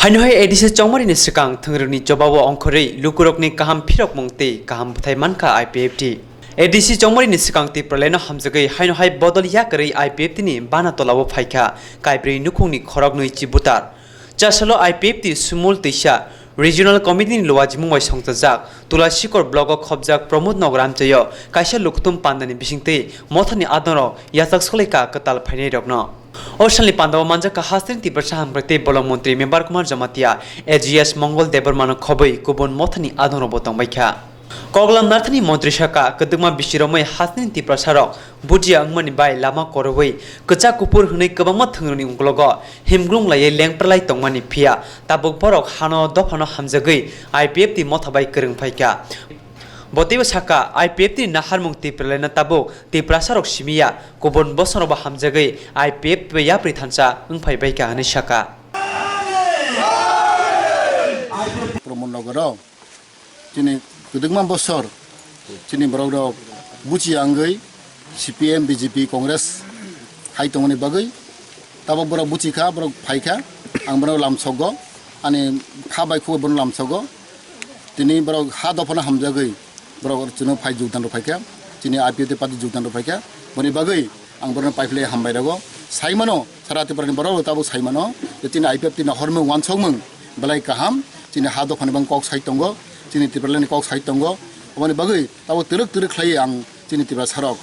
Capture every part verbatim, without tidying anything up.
Haino hai A D C chongmarini swkang thwngrwngni jobabo ongkhorwi lukurokni kaham phirokmung tei kaham bwthai mankha I P F T. A D C chongmarini swkang Tipralandno hamjagwi haino hai bodol yakarwi I P F T ni bana tolao phaikha kaibrwi nukhungni khoroknwi chibutar. Chasalo I P F T Sumul Twisa Regional Committee ni luajimung bai songchajak Tulasikor block o khobjak Pramod Nagar amchaio kaisa lukuthum pandani bisingtwi mothani adongrok yachak solaikha kwtal phainairokno. O salni pandao manjakha hasteni Tiprasa hamkrai tei bolong montri Member Kumar Jamatia, A G S Mongol Debbarmano khobwi kubun mothani adongrokbo tongbaikha. Koklam narthani montri saka kwdwkma bisiromwi hasteni Tiprasarok bujiya wngmani bai lama korogwi kwchak kuphur hwnwi kwbangma thwngrwngni uklogo himglung laiwi lengpralai tongmani phiya tabuk borok hano dophano hamjagwi I P F T motha bai kwrwng phaikha. Bo teibo saka, I P F T ni naharmung Tipralandno tabuk Tiprasarok simi ya, kubun bosongrokbo hamjagwi I P F T bai yapri thansa wngphai baikha hwnwi saka. Pramod Nagar o chini kwdwkma bosor chini borok rok buchi angwi C P M, B J P, Congress hai tongmani bagwi tabok borok buchi kha, borok phai kha, ang borok lamsogo, ani kha bai khuk bai borok lamsogo. Tini borok ha dophano hamjagwi borok chwngno phai jogdan rw phaikha, chini I P F T party jogdan rw phaikha. Boni bagwi ang borokno paiphlai hambai rwgo. Saimano, sara Tripura ni borok rok tabuk saimano je chini I P F T ni hormung wansokmung belai kaham, chini ha dophani bang kok sai tongo, chini Tipraland ni kok sai tongo. Aboni bagwi tabuk twrwk twrwk khlaiwi ang chini Tiprasa rok,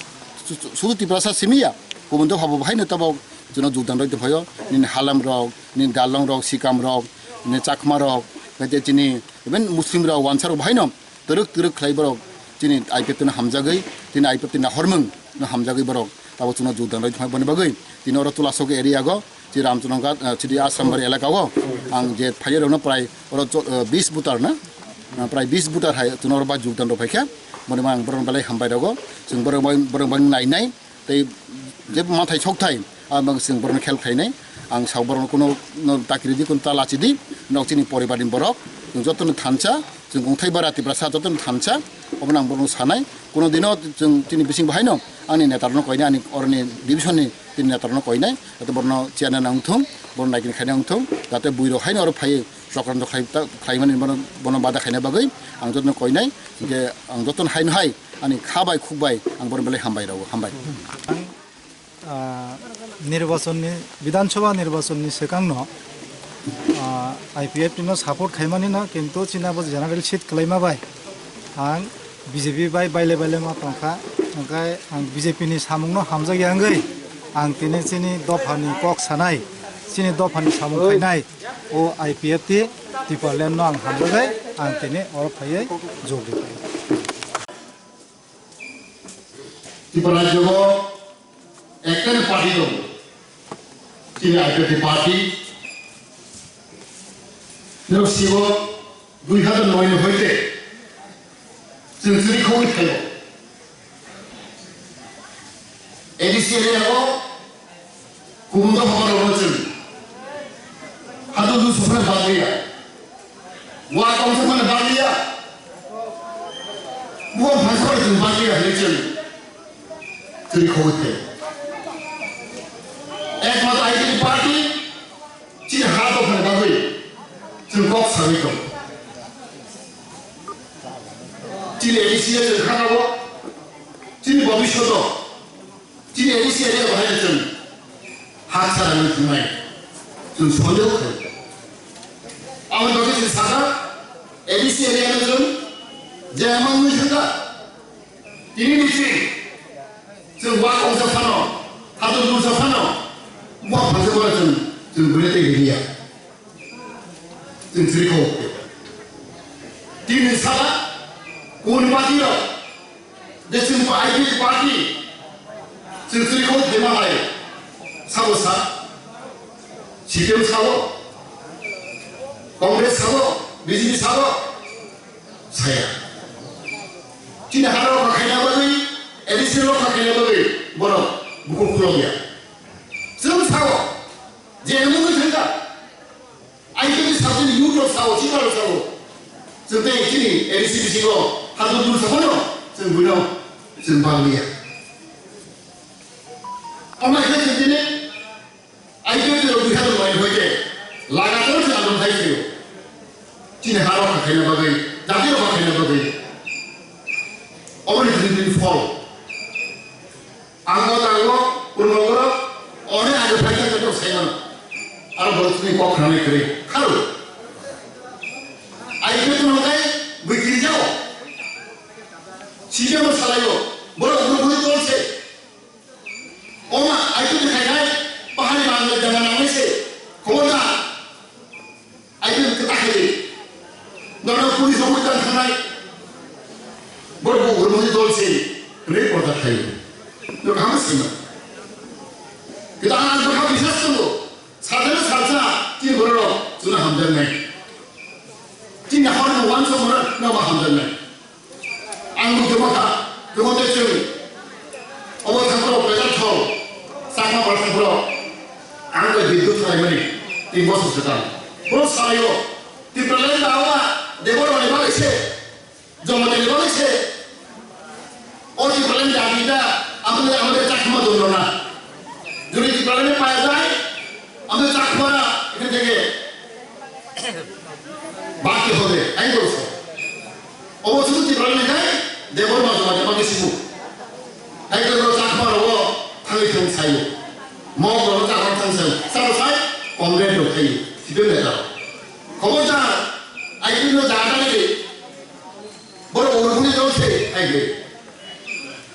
su-, su-, sudu Tiprasa simi ya, kubun dopha bo bahaino tabuk chwngno jogdan rw tongphaio, nini Halam rok, nini Darlong rok, Sikam rok, nini Chakma rok, tei chini even Muslim rok, Wansa rok bahaino twrwk twrwk khlai borok chini I P F T no hamjagwi, chini I P F T no hormung no hamjagwi borok tabuk chwngno jogdan rw tongphai. Boni bagwi tini oro Tulasok area go, chini Ramchanonghat, ah, chini Asrambari elaka o ang je phaiya rokno prai oro cho-, ah, bis voter na, ah, prai bis voter hai chwngno oro ba jogdan rw phaikha. Boni bagwi ang borokno belai hambai rwgo, chwng borok bai, borok bai nainai. Tei je mathai sokthai, ang bang chwng borokno khel khlainai. Ang sao borokno kuno no takiri di, kuno ta lachi di, nok chini poribar ni borok, chwng jotono thansa, chwng kongthai bara Tiprasa jotono thansa, obono ang borokno sanai. Kuno dino chwng chini bising bahaino ani neta rokno koinai, ani oroni division ni chini neta rokno koinai, jate borokno chairman wngthung, borokno naikini khaina wngthung, jate buirok haino oro phaiwi chokranto khlai ta, khlaimani bono, bono bada khaina bagwi ang jotono koinai, hinkhe ang jotono haino hai ani kha bai khuk bai ang bono belai hambai rwo, hambai. Ah, nirbachonni, Bidhan Sabha nirbachonni swkangno, ah, I P F T no support khaimani no, kintu chini bo general seat kwlaima bai ang B J P bai baile baile ma tongkha, hwnkhe ang B J P ni samungno hamjakya wngwi ang tini chini dophani kok sanai, chini dophani samung khainai. O I P F T Tipraland no ang hamjagwi ang tini oro phaiwi jog ripai. Tripura rajyo o ekta party tongo, chini I P F T party. Nirok sibo dui hazar noi ni hoite chwng chini khogwi thaio. A D C area o kubun dopha borok rw chwng. Haduk duk sokmani bagwi ya. Wa kongsa mani bagwi ya. Buwa phansa bai chwng bagwi ya hinwi chwng. Chwng khogwi thaio. Ekmatro I P F T party chini ha dophani bagwi chwng kok sagwi tongo. Chini A D C area chwng kha tongo, chini bobishoto chini A D C area bahai chwng ha chara wngwi thangnai chwng sondeho khaio. Aboni bagwi chwng sakha A D C area no chwng je emang wngwi thangkha. Tini ni chini chwng wa kongsa phano, haduk duksa phano, wa phansa phano chwng, chwng bwrwi tei rwliya. Chwng chwrwi kho. Tini sala, kun party rok, je chwng pa I P F T party, chwng chwrwi kho thema hai, sabo sa, C P M sabo, Congress sabo, B J P sabo, saya. Chini haro rokha khaina bagwi, A D C rokha khaina bagwi, borok bukhuk khulok ya. Chwng sao, je emung wngwi thangkha, I P F T ni sakni youth rok sao, chini rok sao. Chwng tei chini A D C bisingo, haduk duk saphano, chwng buino, chwng bang liya. Omo hai khe chwng tini, I P F T rok dui hazar noi ni hoite lagatar se andolon Hai khaio. Chini ha rok khaina bagwi, jati rok khaina bagwi. Oboni thani thani phol. Ang o tango, purmo borok, one age phai thang thang sai mano. Aro borok chini kok khnanai kwrwi. Kharo. Ai khe tong kai, bwi kiri jao. Sijamo salaio. Borok bwrwi bwrwi tol se. Oma, ai khe khai khai, pahari mangle jana nangle se. Khobor da. Aibini kwta khaidi. Nono police rok kwtal thangnai. Borok bo urmoni dol se. Re porda khai. No kaham sima. Kita ang ang kha bisas tongo. Sadhana salsa tin borok chuna hamdan nai. Tin hor no wan so mora no ma hamdan nai. Ang bo jomo kha, jomo tei chwng. Obo thangphro peda thol, Chakma borok thangphro. Ang bai Bidyut Chalaimani, tin bosor swkang. Boro salaio, Tipraland dawa, Debor roni bagwi se, Jomotini bagwi se. O Tipraland dabi da, amle amle Chakma dolo na. Jodi Tipraland paya jai, amle Chakma na, ekhon theke. Baki hobe, ai boro so. Obo chwng Tipraland ni khai, Debor ma joma joma ke sibu. Hai ko ro Chakma ro thangwi thang sayo. Mo ro Chakma thang sayo. Sabo sai, Congress ro khai. Sibe neta. Khobor da, ai ko ro da da ni. Boro urmuni dol se, ai ge.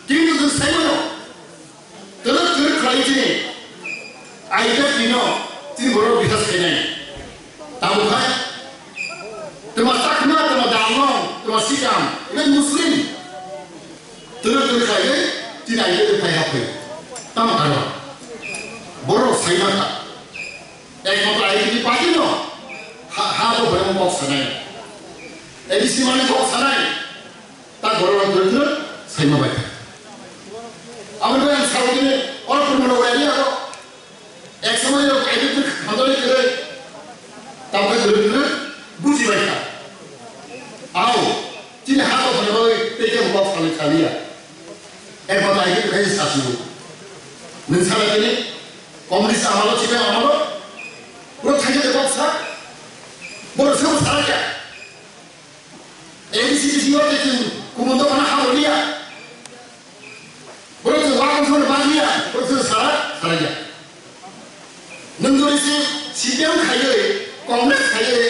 Kintu chwng sai mano. Twrwk twrwk khlai chini. Aida tino, tini borok bihas khainai. Tabuk hai. Twma Chakma, twma Dalmong, twma Sikam, even Muslim. Twrwk twrwk khlaiwi, tini aida twi phai haphai. Tamo karo. Borok saima kha. Ekmatro I P P party no. Ha, ha bo borok kok sanai. A D C mani kok sanai. Ta borok rok dwrwk dwrwk saima bai kha. Aboni bai ang sao dini, oro purmano area o ek somoi rok aidwk dwrwk khandani kwrwi, tamo khe dwrwk dwrwk buji bai kha. Ao, chini ha tongthokni bagwi tei kebo kok salwi saliya. Ekmatro aidwk dwrwk hai se sasio. Nwng sala tini, communist amalo, chini amalo, borok thaisa de kok sa, borok sabo sala kya. A D C D C o tei chwng kumun dophano ha rwliya. Borok chwng wa bwsano bagya, borok chwng sara, saraya. Nwng jodi se C P M khaiwi, Congress khaiwi,